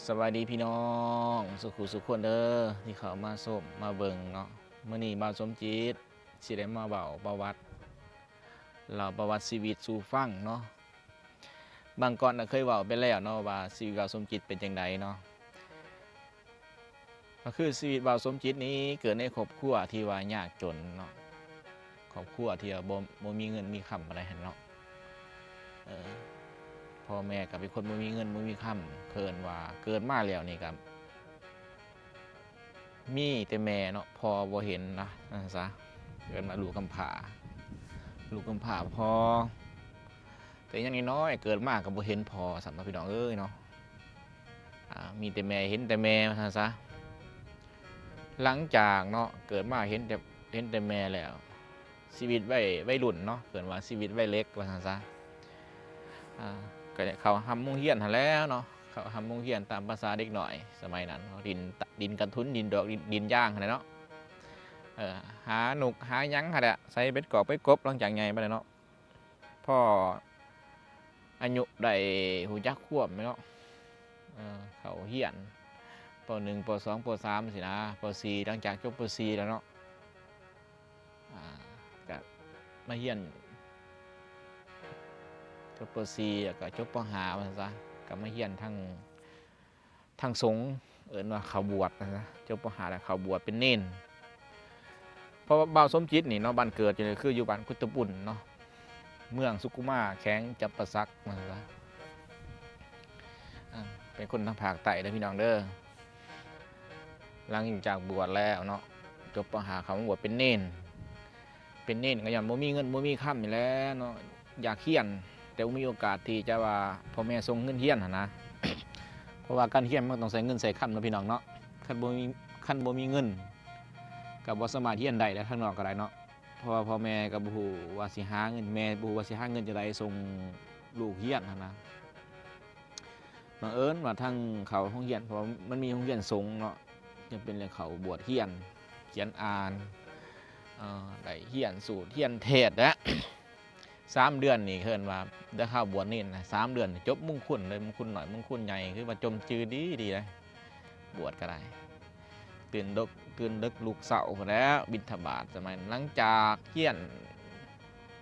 ສະບາຍດີພີ່ນ້ອງສຸຂູສຸຄົນເດີ ທີ່ເຂົ້າມາຊົມມາເບິ່ງເນາະ. ມື້ນີ້ບ່າວສົມຈິດຊິໄດ້ມາເວົ້າປະຫວັດ ເລົ່າປະຫວັດຊີວິດສູ່ຟັງເນາະ. ບາງກ່ອນນະເຄີຍເວົ້າໄປແລ້ວເນາະວ່າຊີວິດບ່າວສົມຈິດເປັນຈັ່ງໃດເນາະ. ກໍຄືຊີວິດບ່າວສົມຈິດນີ້ເກີດໃນຄອບຄົວທີ່ວ່າຍາກຈົນເນາະ, ຄອບຄົວທີ່ວ່າບໍ່ ບໍ່ມີເງິນມີຄຳປານໃດຫັ້ນເນາະ. ເອີ ພໍ່ແມ່ກໍເປັນຄົນບໍ່ມີເງິນບໍ່ມີຄຳ, ເອີ້ນວ່າເກີດມາແລ້ວນີ້ກໍມີແຕ່ແມ່ເນາະ, ພໍ່ບໍ່ເຫັນນະ ວ່າຊັ້ນຊະ. ເອີ້ນວ່າລູກກຳພ້າ ລູກກຳພ້າພໍ່ ແຕ່ຍັງນ້ອຍໆ ເກີດມາກໍບໍ່ເຫັນພໍ່ຊ້ຳເນາະ ພີ່ນ້ອງເອີຍເນາະ. ອ່າ ມີແຕ່ແມ່ເຫັນແຕ່ແມ່ ວ່າຊັ້ນຊະ. ຫຼັງຈາກເນາະ ເກີດມາເຫັນແຕ່ ເຫັນແຕ່ແມ່ແລ້ວ ຊີວິດໄວ ໄວລຸ້ນເນາະ ເອີ້ນວ່າຊີວິດໄວເດັກ ວ່າຊັ້ນຊະ. ອ່າ ກໍໄດ້ເຂົ້າຮ່ຳໂຮງຮຽນຫັ້ນແຫຼ້ວເນາະ, ເຂົ້າຮ່ຳໂຮງຮຽນຕາມພາສາເດັກນ້ອຍສະໄໝນັ້ນເນາະ, ດິນ ດິນກະທຸນ ດິນດອກ ດິນ ດິນຢາງຫັ້ນແຫຼະເນາະ. ເອີ ຫານົກຫາຫຍັງຫັ້ນແຫຼະ ໃສ່ເບັດກອກເບັດກົບ. ຫຼັງຈາກໃຫຍ່ມາແລ້ວເນາະ ພໍອາຍຸໄດ້ຮູ້ຈັກຄວາມແລ້ວເນາະ ເອີ ເຂົ້າຮຽນ ປໍໜຶ່ງ ປໍສອງ ປໍສາມ ຊີ້ນະ ປໍສີ່ ຫຼັງຈາກຈົບປໍສີ່ແລ້ວເນາະ ອ່າ ກະມາຮຽນ ຈົບປໍສີ່ ແລ້ວກະຈົບປໍຫ້າ ວ່າຊັ້ນຊະ ກະມາຮຽນທາງ ທາງສົງ ເອີ້ນວ່າເຂົ້າບວດນະ, ຈົບປໍຫ້າແລ້ວເຂົ້າບວດເປັນເນນ. ເພາະວ່າບ່າວສົມຈິດນີ້ເນາະ ບ້ານເກີດຢູ່ນີ້ຄືຢູ່ບ້ານກຸດຕະປຸນເນາະ ເມືອງສຸຂຸມາ ແຂວງຈຳປາສັກນະ, ອ່າ ເປັນຄົນທາງພາກໃຕ້ເດີພີ່ນ້ອງເດີ. ຫຼັງຈາກບວດແລ້ວເນາະ ຈົບປໍຫ້າ ເຂົ້າມາບວດເປັນເນນ. ເປັນເນນກໍຍ້ອນບໍ່ມີເງິນບໍ່ມີຄຳນີ້ແຫຼະເນາະ, ຢາກຮຽນແຕ່ບໍ່ມີໂອກາດທີ່ຈະວ່າພໍ່ແມ່ສົ່ງເງິນຮຽນຫັ້ນນະ. ເພາະວ່າການຮຽນມັນຕ້ອງໃຊ້ເງິນໃຊ້ຄຳເນາະ ພີ່ນ້ອງເນາະ, ຄັນບໍ່ມີ ຄັນບໍ່ມີເງິນກໍບໍ່ສາມາດຮຽນໄດ້ແຫຼະ ທາງນອກກໍໄດ້ເນາະ. ເພາະວ່າພໍ່ແມ່ກໍບໍ່ຮູ້ວ່າຊິຫາເງິນ, ແມ່ບໍ່ຮູ້ວ່າຊິຫາເງິນຈັ່ງໃດສົ່ງລູກຮຽນຫັ້ນນະ. ບັງເອີນວ່າທາງເຂົ້າໂຮງຮຽນ ເພາະວ່າມັນມີໂຮງຮຽນສົງເນາະ, ຈຳເປັນເລື່ອງເຂົ້າບວດຮຽນ ຂຽນອ່ານ ເອີ ໄດ້ຮຽນສູດຮຽນເທດແຫຼະ. ສາມເດືອນນີ້ເອີ້ນວ່າໄດ້ເຂົ້າບວດເນນນະ, ສາມເດືອນນີ້ຈົບມຸງຄຸນເລີຍ, ມຸງຄຸນນ້ອຍ ມຸງຄຸນໃຫຍ່ ຄືວ່າຈົ່ມຈື່ດີໆເລີຍ. ບວດກໍໄດ້ ຕື່ນດົກ ຕື່ນເດິກລຸກເຊົ້າພຸ້ນແຫຼ້ວ ບິນທະບາດສະໄໝ. ຫຼັງຈາກຮຽນ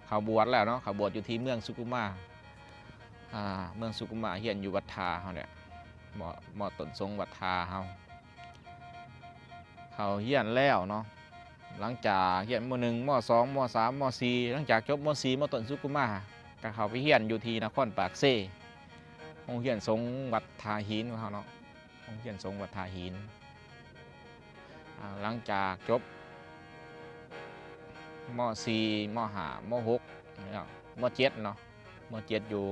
ເຂົ້າບວດແລ້ວເນາະ, ເຂົ້າບວດຢູ່ທີ່ເມືອງສຸກຸມາ ອ່າ ເມືອງສຸກຸມາ ຮຽນຢູ່ວັດທ່າເຮົາແຫຼະ ມໍ ມໍຕົ້ນສົງວັດທ່າເຮົາ. ເຂົ້າຮຽນແລ້ວເນາະ, ຫຼັງຈາກຮຽນ ມໍໜຶ່ງ ມໍສອງ ມໍສາມ ມໍສີ່ ຫຼັງຈາກຈົບ ມໍສີ່ ມໍຕົ້ນສຸກຸມາ ກໍເຂົ້າໄປຮຽນຢູ່ທີ່ນະຄອນປາກເຊ ໂຮງຮຽນສົງວັດທ່າຫີນຂອງເຮົາເນາະ. ໂຮງຮຽນສົງວັດທ່າຫີນ. ອ່າ ຫຼັງຈາກຈົບ ມໍສີ່ ມໍຫ້າ ມໍຫົກ ແລ້ວ ມໍເຈັດເນາະ, ມໍເຈັດຢູ່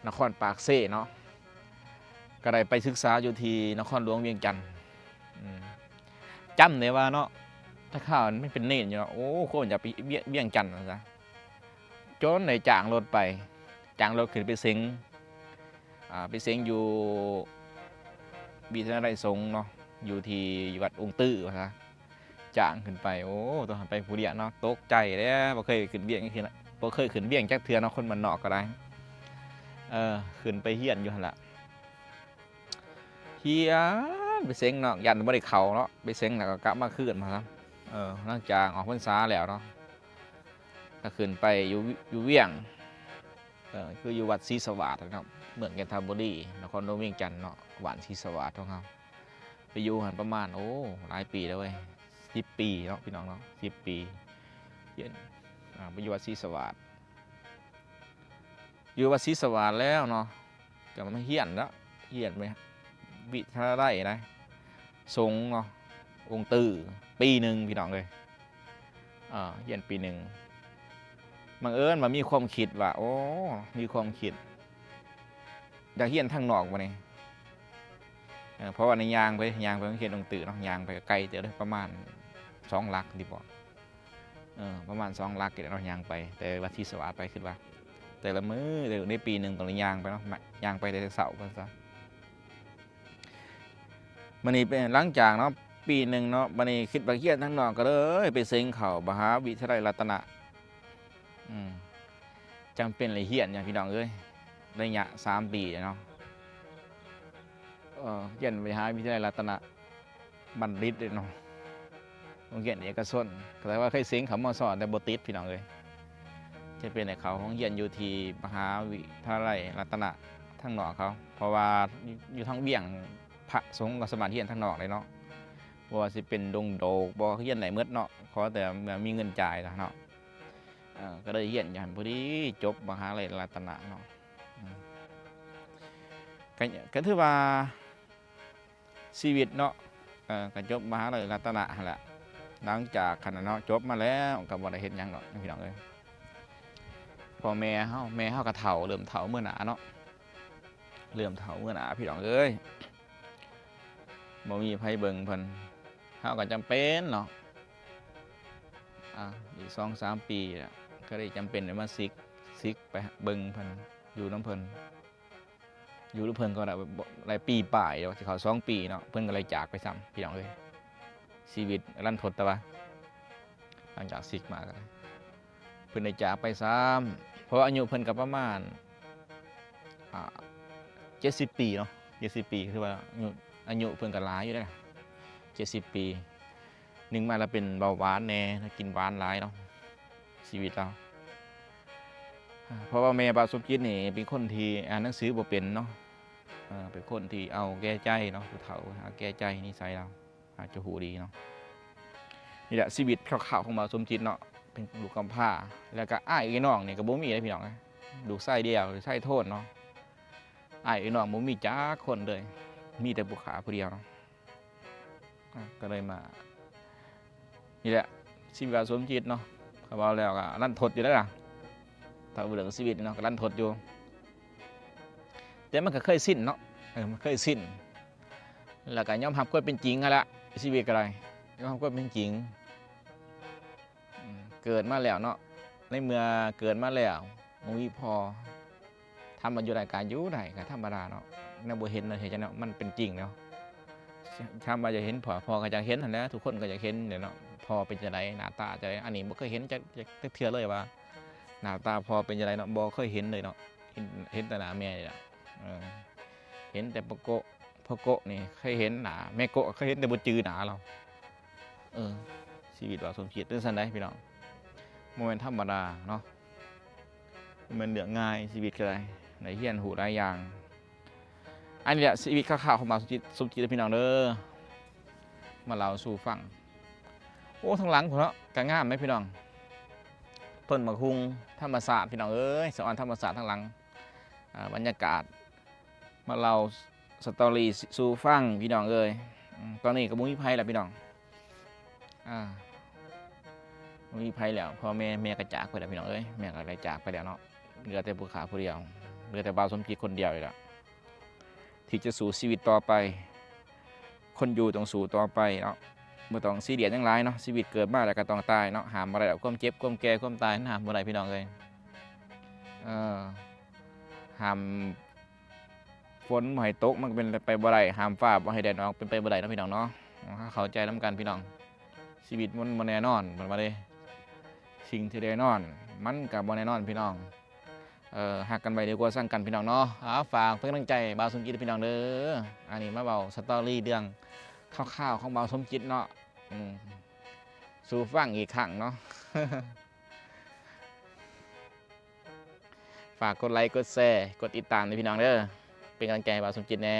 ນະຄອນປາກເຊເນາະ, ກໍໄດ້ໄປສຶກສາຢູ່ທີ່ນະຄອນຫຼວງວຽງຈັນ. ອືມ ຈຳໄດ້ວ່າເນາະ ແຕ່ຄາວມັນເປັນເນນຢູ່ເນາະ, ໂອ້ ຄົນຢາກໄປວຽງ ວຽງຈັນວ່າຊະ. ຈົນໄດ້ຈ້າງລົດໄປ ຈ້າງລົດຂຶ້ນໄປເສັງ ອ່າ ໄປເສັງຢູ່ວິທະຍາໄລສົງເນາະ ຢູ່ທີ່ວັດອົງຕື້ວ່າຊະ. ຈ້າງຂຶ້ນໄປ ໂອ້ ຕອນນັ້ນໄປຜູ້ດຽວເນາະ ຕົກໃຈເດ້ ບໍ່ເຄີຍຂຶ້ນວຽງຈັກເທື່ອ ບໍ່ເຄີຍຂຶ້ນວຽງຈັກເທື່ອເນາະ ຄົນບ້ານນອກກໍໄດ້. ເອີ ຂຶ້ນໄປຮຽນຢູ່ຫັ້ນລະ ຮຽນໄປເສັງເນາະ ຢ້ານບໍ່ໄດ້ເຂົ້າເນາະ ໄປເສັງແລ້ວກໍກັບມາຄືນວ່າຊະ. ເອີ ຫຼັງຈາກອອກພັນສາແລ້ວເນາະ ກໍຂຶ້ນໄປຢູ່ ຢູ່ວຽງ ເອີ ຄືຢູ່ວັດສີສະຫວາດເນາະ ເມືອງຈັນທະບູລີ ນະຄອນຫຼວງວຽງຈັນເນາະ ບ້ານສີສະຫວາດຂອງເຮົາ. ໄປຢູ່ຫັ້ນປະມານ ໂອ້ ຫຼາຍປີແລ້ວເວີຍ ສິບປີເນາະ ພີ່ນ້ອງເນາະ ສິບປີ. ຮຽນ ອ່າ ໄປຢູ່ວັດສີສະຫວາດ ຢູ່ວັດສີສະຫວາດແລ້ວເນາະ ກໍມາຮຽນລະ ຮຽນໄປວິທະຍາໄລນະ ສົງເນາະ ອົງຕື້ ປີໜຶ່ງ ພີ່ນ້ອງເອີຍ. ອ່າ ຮຽນປີໜຶ່ງ ບັງເອີນວ່າມີຄວາມຄິດວ່າ ໂອ້ ມີຄວາມຄິດຢາກຮຽນທາງນອກບັດນີ້. ເອີ ເພາະວ່າໃນຍ່າງໄປ ຍ່າງໄປໂຮງຮຽນອົງຕື້ເນາະ ຍ່າງໄປກໍໄກເຕີບເດ້ ປະມານສອງຫຼັກຕິບໍ ເອີ ປະມານສອງຫຼັກນີ້ແຫຼະເນາະ ຍ່າງໄປ ແຕ່ວັດສີສະຫວາດໄປ ຄິດວ່າແຕ່ລະມື້ ໃນປີໜຶ່ງຕ້ອງໄດ້ຍ່າງໄປເນາະ ຍ່າງໄປແຕ່ເຊົ້າວ່າຊັ້ນ. ບັດນີ້ເປັນ ຫຼັງຈາກເນາະ ປີໜຶ່ງເນາະ ບັດນີ້ຄິດວ່າຮຽນທາງນອກ ກໍເລີຍໄປເສັງເຂົ້າມະຫາວິທະຍາໄລລັດຕະນະ ອືມ ຈຳເປັນໄດ້ຮຽນຫຍັງ ພີ່ນ້ອງເອີຍ ໄລຍະສາມປີເນາະ. ຮຽນມະຫາວິທະຍາໄລລັດຕະນະບັນດິດເດ້ເນາະ ໂຮງຮຽນເອກະຊົນ. ແຕ່ວ່າເຄີຍເສັງເຂົ້າ ມສ ແຕ່ບໍ່ຕິດ ພີ່ນ້ອງເອີຍ. ຈະເປັນໃຫ້ເຂົ້າໂຮງຮຽນຢູ່ທີ່ມະຫາວິທະຍາໄລລັດຕະນະທາງນອກເຂົາ ເພາະວ່າຢູ່ທາງວຽງ ພະສົງກໍສາມາດຮຽນທາງນອກໄດ້ເນາະ. ບໍ່ວ່າຊິເປັນດົງໂດກບໍ່ ຮຽນໄດ້ໝົດເນາະ ຂໍແຕ່ວ່າມີເງິນຈ່າຍເນາະ. ເອີ ກໍໄດ້ຮຽນຢູ່ຫັ້ນ ພໍດີຈົບມະຫາໄລລັດຕະນະເນາະ. ເອີ ກໍ ກໍຖືວ່າຊີວິດເນາະ ເອີ ກໍຈົບມະຫາໄລລັດຕະນະຫັ້ນແຫຼະ. ຫຼັງຈາກຫັ້ນນະເນາະ ຈົບມາແລ້ວກໍບໍ່ໄດ້ເຮັດຫຍັງດອກ ພີ່ນ້ອງເອີຍ. ພໍ່ແມ່ເຮົາ ແມ່ເຮົາກໍເຖົ້າ ເລີ່ມເຖົ້າເມື່ອໜ້າເນາະ ເລີ່ມເຖົ້າເມື່ອໜ້າ ພີ່ນ້ອງເອີຍ. ບໍ່ມີໃຜເບິ່ງເພິ່ນ ເຮົາກໍຈຳເປັນເນາະ. ອາ ອີກສອງສາມປີລະ ກໍໄດ້ຈຳເປັນໄດ້ມາສິກ ສິກໄປເບິ່ງເພິ່ນ ຢູ່ນຳເພິ່ນ ຢູ່ນຳເພິ່ນກໍໄດ້ ໄດ້ປີປາຍ ຊິເຂົ້າສອງປີເນາະ ເພິ່ນກໍໄດ້ຈາກໄປຊ້ຳ ພີ່ນ້ອງເອີຍ. ຊີວິດລັນທົດແຕ່ວ່າ ຫຼັງຈາກສິກມາກໍໄດ້ ເພິ່ນໄດ້ຈາກໄປຊ້ຳ ເພາະວ່າອາຍຸເພິ່ນກໍປະມານ ອ່າ ເຈັດສິບປີເນາະ ເຈັດສິບປີ ຄືວ່າອາຍຸ ອາຍຸເພິ່ນກໍຫຼາຍຢູ່ເດ້ ເຈັດສິບປີ. ໜຶ່ງມາລະເປັນເບົາຫວານແດ່ ລະກິນຫວານຫຼາຍເນາະ ຊີວິດລາວ. ເພາະວ່າແມ່ບ່າວສົມຈິດນີ້ເປັນຄົນທີ່ອ່ານໜັງສືບໍ່ເປັນເນາະ ເປັນຄົນທີ່ເອົາແກ່ໃຈເນາະ ຜູ້ເຖົ້າເອົາແກ່ໃຈ ນິໄສລາວ ອາດຈະຮູ້ດີເນາະ. ນີ້ແຫຼະຊີວິດຄາວໆຂອງບ່າວສົມຈິດເນາະ ເປັນລູກກຳພ້າ ແລ້ວກໍອ້າຍເອື້ອຍນ້ອງນີ້ກໍບໍ່ມີເດ້ພີ່ນ້ອງເອີຍ. ລູກຊາຍດຽວ ລູກຊາຍໂທນເນາະ ອ້າຍເອື້ອຍນ້ອງບໍ່ມີຈັກຄົນເລີຍ ມີແຕ່ຜູ້ຂ້າຜູ້ດຽວເນາະ. ອາ ກໍເລີຍມາ ນີ້ແຫຼະຊີວິດບ່າວສົມຈິດເນາະ. ເຂົາເວົ້າແລ້ວກໍລັນທົດຢູ່ເດ້ລະ ຖ້າເວົ້າເລື່ອງຊີວິດເນາະ ກໍລັນທົດຢູ່ ແຕ່ມັນກໍເຄີຍຊິນເນາະ ເອີ ມັນເຄີຍຊິນ ແລ້ວກໍຍອມຮັບຄວາມເປັນຈິງຫັ້ນລະ ຊີວິດກໍໄດ້ຍອມຮັບຄວາມເປັນຈິງ. ເກີດມາແລ້ວເນາະ ໃນເມື່ອເກີດມາແລ້ວບໍ່ມີພໍ່ ຖາມວ່າຢູ່ໄດ້ກະຢູ່ໄດ້ ກະທຳມະດາເນາະ ແນວບໍ່ເຫັນນະ ເຮັດຈັ່ງໃດເນາະ ມັນເປັນຈິງເນາະ. ຖາມວ່າຢາກເຫັນພໍ່ ພໍ່ກໍຢາກເຫັນຫັ້ນແຫຼະ ທຸກຄົນກໍຢາກເຫັນແຫຼະເນາະ ພໍ່ເປັນຈັ່ງໃດ ໜ້າຕາຈັ່ງໃດ. ອັນນີ້ບໍ່ເຄີຍເຫັນຈັກ ຈັກເທື່ອເລີຍວ່າ ໜ້າຕາພໍ່ເປັນຈັ່ງໃດເນາະ ບໍ່ເຄີຍເຫັນເລີຍເນາະ ເຫັນ ເຫັນແຕ່ໜ້າແມ່ນີ້ແຫຼະ ເອີ ເຫັນແຕ່ປະໂກະ ພໍ່ໂກະນີ້ເຄີຍເຫັນໜ້າ ແມ່ໂກະເຄີຍເຫັນແຕ່ບໍ່ຈື່ໜ້າລາວ. ເອີ ຊີວິດບ່າວສົມຈິດເປັນຊັ້ນໃດພີ່ນ້ອງ ບໍ່ແມ່ນທຳມະດາເນາະ ບໍ່ແມ່ນເລື່ອງງ່າຍ ຊີວິດກໍໄດ້ ໄດ້ຮຽນຮູ້ຫຼາຍຢ່າງ. ອັນນີ້ແຫຼະຊີວິດຄາວໆຂອງບ່າວສົມຈິດ ສົມຈິດເດີພີ່ນ້ອງເດີ ມາເລົ່າສູ່ຟັງ. ໂອ້ ທາງຫຼັງພຸ້ນເນາະ ກໍງາມເດ້ພີ່ນ້ອງ ຕົ້ນໝາກຫຸ່ງ ທຳມະຊາດພີ່ນ້ອງເອີຍ ສະອອນທຳມະຊາດທາງຫຼັງ. ອາ ບັນຍາກາດ ມາເລົ່າສະຕໍຣີສູ່ຟັງພີ່ນ້ອງເອີຍ. ອືມ ຕອນນີ້ກໍບໍ່ມີໃຜແລ້ວພີ່ນ້ອງ ອາ ບໍ່ມີໃຜແລ້ວ ພໍ່ແມ່ ແມ່ກໍຈາກໄປແລ້ວພີ່ນ້ອງເອີຍ ແມ່ກໍໄດ້ຈາກໄປແລ້ວເນາະ ເຫຼືອແຕ່ຜູ້ຂ້າຜູ້ດຽວ ເຫຼືອແຕ່ບ່າວສົມຈິດຄົນດຽວນີ້ແຫຼະ ທີ່ຈະສູ້ຊີວິດຕໍ່ໄປ. ຄົນຢູ່ຕ້ອງສູ້ຕໍ່ໄປເນາະ ບໍ່ຕ້ອງຊີຣຽສຫຍັງຫຼາຍເນາະ ຊີວິດເກີດມາແລ້ວກໍຕ້ອງຕາຍເນາະ ຫ້າມບໍ່ໄດ້ດອກ ຄວາມເຈັບ ຄວາມແກ່ ຄວາມຕາຍ ຫ້າມບໍ່ໄດ້ພີ່ນ້ອງເອີຍ. ເອີ ຫ້າມຝົນບໍ່ໃຫ້ຕົກ ມັນກໍເປັນໄປບໍ່ໄດ້ ຫ້າມຟ້າບໍ່ໃຫ້ແດດອອກ ເປັນໄປບໍ່ໄດ້ເນາະພີ່ນ້ອງເນາະ. ເຮົາເຂົ້າໃຈນຳກັນພີ່ນ້ອງ ຊີວິດມັນບໍ່ແນ່ນອນ ເພິ່ນວ່າເດ້ ສິ່ງທີ່ແນ່ນອນມັນກໍບໍ່ແນ່ນອນພີ່ນ້ອງ. ເອີ ຮັກກັນໄວ້ດີກວ່າຊັງກັນພີ່ນ້ອງເນາະ. ອາ ຝາກເປັນກຳລັງໃຈບ່າວສົມຈິດພີ່ນ້ອງເດີ ອັນນີ້ມາເວົ້າສະຕໍຣີເລື່ອງຄາວໆຂອງບ່າວສົມຈິດເນາະ ອືມ ສູ່ຟັງອີກຄັ້ງເນາະ. ຝາກກົດໄລ ກົດແຊ ກົດຕິດຕາມເດີພີ່ນ້ອງເດີ ເປັນກຳລັງໃຈໃຫ້ບ່າວສົມຈິດແດ່.